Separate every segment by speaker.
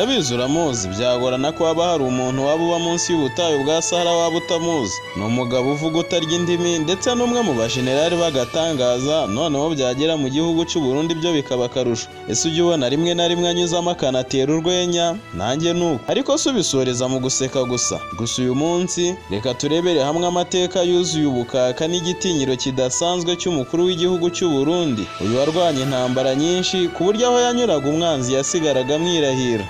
Speaker 1: Ndabizi uramuzi, byagorana ko haba hari umuntu waba uba munsi y'ubutayu bwa Sahara waba utamuzi. Ni umugabo uvuga utarya indimi ndetse n'umwe mu bajenerali b'agatangaza, noneho byagera mu gihugu cy'u Burundi byo bikaba akarusho. Ese ujya ubona rimwe na rimwe anyuzamo akanatera urwenya? Nanjye nuko. Ariko si ubisoreza mu guseka gusa. Gusa uyu munsi reka turebere hamwe amateka yuzuye ubukaka n'igitinyiro kidasanzwe cy'umukuru w'igihugu cy'u Burundi. Uyu warwanye intambara nyinshi ku buryo aho yanyuraga umwanzi yasigaraga amwirahira.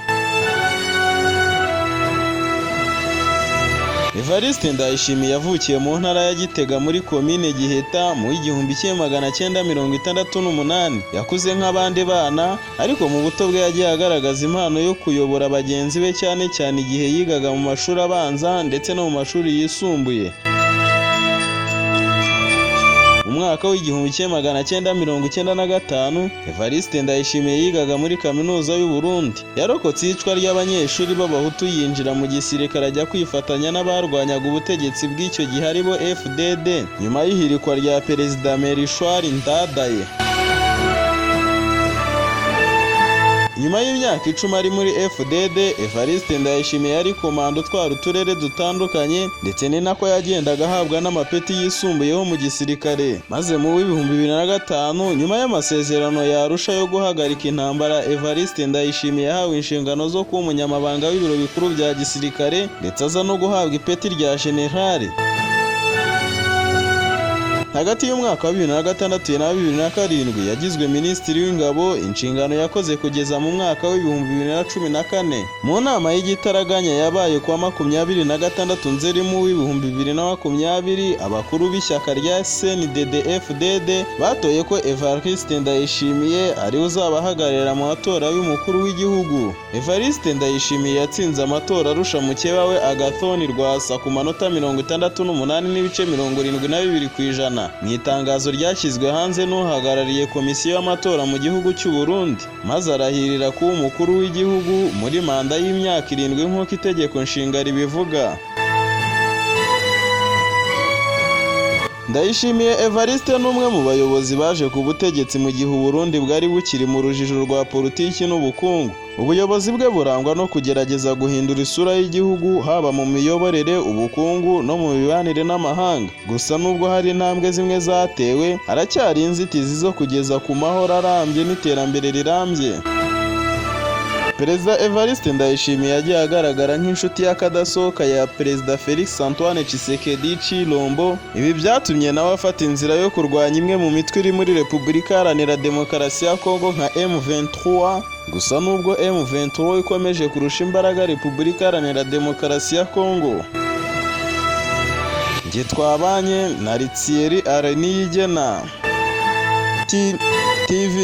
Speaker 1: Evariste Ndayishimiye yavukiye mu ntara ya Gitega muri komine Giheta mu 1968. Yakuze nk'abandi bana, ariko mu buto bwe yagiye agaragaza impano yo kuyobora bagenzi be, cyane cyane igihe yigaga mu mashuri abanza ndetse no mu mashuri yisumbuye. Mu mwaka w'1995, Evariste Ndayishimiye yigaga muri Kaminuza y'u Burundi. Yarokotse iyicwa ry'abanyeshuri b'Abahutu, yinjira mu gisirikare ajya kwifatanya n'abarwanyaga ubutegetsi bw'icyo gihe aribo FDD, nyuma y'ihirikwa rya Perezida Melchior Ndadaye. Nyuma y'imyaka 10 ari muri FDD, Evariste Ndayishimiye yari komanda utwara uturere dutandukanye, ndetse ni nako yagendaga ahabwa n'amapeti yisumbuyeho mu gisirikare. Maze mu 2005, nyuma y'amasezerano ya Arusha yo guhagarika intambara, Evariste Ndayishimiye yahawe inshingano zo kuba umunyamabanga w'ibiro bikuru bya gisirikare, ndetse aza no guhabwa ipeti rya generali. Hagati y'umwaka wa 2006 na 2007 yagizwe minisitiri w'ingabo, inshingano yakoze kugeza mu mwaka w'2014. Mu nama y'igitaraganya yabaye kuwa 26 Nzeri mu 2020, abakuru b'ishyaka rya CNDD-FDD batoye ko Evariste Ndayishimiye ari uzabahagararira mu matora y'umukuru w'igihugu. Evariste Ndayishimiye yatsinze amatora arusha mukeba we Agathon Rwasa ku manota 68.72%. Mu itangazo ryashyizwe hanze n'uhagarariye komisiyo y'amatora mu gihugu cy'u Burundi, maze arahirira kuba umukuru w'igihugu muri manda y'imyaka 7 nk'uko itegeko nshinga ribivuga. Ndayishimiye Evariste ni umwe mu bayobozi baje ku butegetsi mu gihe u Burundi bwari bukiri mu rujijo rwa politiki n'ubukungu. Ubuyobozi bwe burangwa no kugerageza guhindura isura y'igihugu, haba mu miyoborere, ubukungu no mu mibanire n'amahanga. Gusa nubwo hari intambwe zimwe zatewe, haracyari inzitizi zo kugeza ku mahoro arambye n'iterambere rirambye. Perezida Evariste Ndayishimiye yagiye agaragara nk'inshuti y'akadasohoka ya Perezida Felix Antoine Tshisekedi Tshilombo. Ibi byatumye nawe afata inzira yo kurwanya imwe mu mitwe iri muri Repubulika Iharanira Demokarasi ya Kongo nka M23. Gusa nubwo M23 ikomeje kurusha imbaraga Repubulika Iharanira Demokarasi ya Kongo. Njye twabanye na Thierry Areniyigena TV.